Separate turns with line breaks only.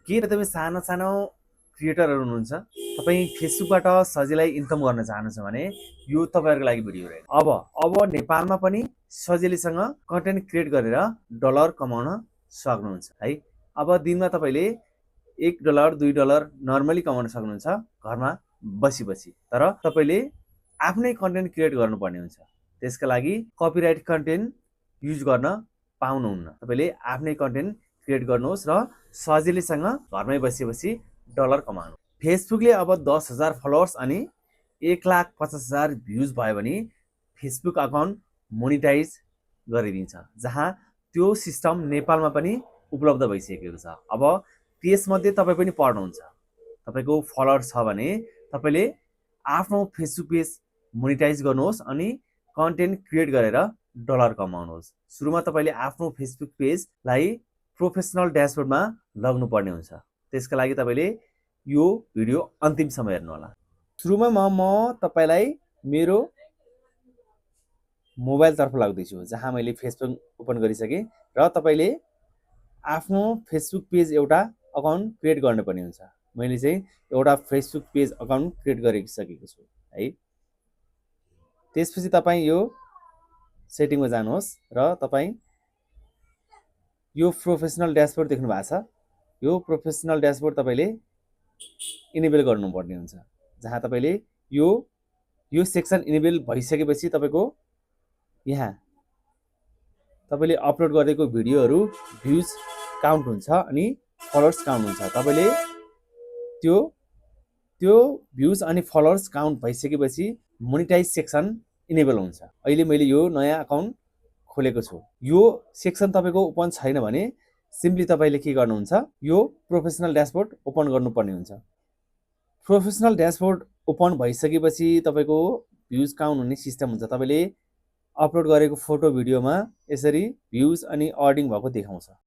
के तपाईँ सानो सानो क्रिएटरहरू हुनुहुन्छ, तपाईँ फेसबुकबाट सजिलै इन्कम गर्न चाहनुहुन्छ भने यो तपाईँहरूको लागि भिडियो रहेछ। अब नेपालमा पनि सजिलैसँग कन्टेन्ट क्रिएट गरेर डलर कमाउन सक्नुहुन्छ है। अब दिनमा तपाईँले $1 $2 नर्मली कमाउन सक्नुहुन्छ घरमा बसी बसी। तर तपाईँले आफ्नै कन्टेन्ट क्रिएट गर्नुपर्ने हुन्छ। त्यसका लागि कपिराइट कन्टेन्ट युज गर्न पाउनुहुन्न। तपाईँले आफ्नै कन्टेन्ट क्रिएट गर्नुहोस् र सजिलैसँग घरमै बसी बसी डलर कमाउनु। फेसबुकले अब 10,000 फलोअर्स अनि 1,50,000 भ्युज भयो भने फेसबुक अकाउन्ट मोनिटाइज गरिदिन्छ, जहाँ त्यो सिस्टम नेपालमा पनि उपलब्ध भइसकेको छ। अब त्यसमध्ये तपाईँ पनि पढ्नुहुन्छ, तपाईँको फलोअर छ भने तपाईँले आफ्नो फेसबुक पेज मोनिटाइज गर्नुहोस् अनि कन्टेन्ट क्रिएट गरेर डलर कमाउनुहोस्। सुरुमा तपाईँले आफ्नो फेसबुक पेजलाई प्रोफेसनल ड्यासबोर्डमा लग्नुपर्ने हुन्छ। त्यसका लागि तपाईँले यो भिडियो अन्तिमसम्म हेर्नु होला। सुरुमा म तपाईँलाई मेरो मोबाइलतर्फ लाग्दैछु, जहाँ मैले फेसबुक ओपन गरिसकेँ र तपाईँले आफ्नो फेसबुक पेज एउटा अकाउन्ट क्रिएट गर्नुपर्ने हुन्छ। मैले चाहिँ एउटा फेसबुक पेज अकाउन्ट क्रिएट गरिसकेको छु है। त्यसपछि तपाईँ यो सेटिङमा जानुहोस् र तपाईँ यो प्रोफेसनल ड्यासबोर्ड देख्नु भएको छ। यो प्रोफेसनल ड्यासबोर्ड तपाईँले इनेबल गर्नुपर्ने हुन्छ, जहाँ तपाईँले यो सेक्सन इनेबल भइसकेपछि तपाईँको यहाँ तपाईँले अपलोड गरेको भिडियोहरू भ्युज काउन्ट हुन्छ अनि फलोअर्स काउन्ट हुन्छ। तपाईँले त्यो भ्युज अनि फलोअर्स काउन्ट भइसकेपछि मोनिटाइज सेक्सन इनेबल हुन्छ। अहिले मैले यो नयाँ अकाउन्ट खोलेको छु। यो सेक्सन तपाईँको ओपन छैन भने सिम्पली तपाईँले के गर्नुहुन्छ, यो प्रोफेसनल ड्यासबोर्ड ओपन गर्नुपर्ने हुन्छ। प्रोफेसनल ड्यासबोर्ड ओपन भइसकेपछि तपाईँको भ्युज काउन्ट हुने सिस्टम हुन्छ। तपाईँले अपलोड गरेको फोटो भिडियोमा यसरी भ्युज अनि अर्डिङ भएको देखाउँछ।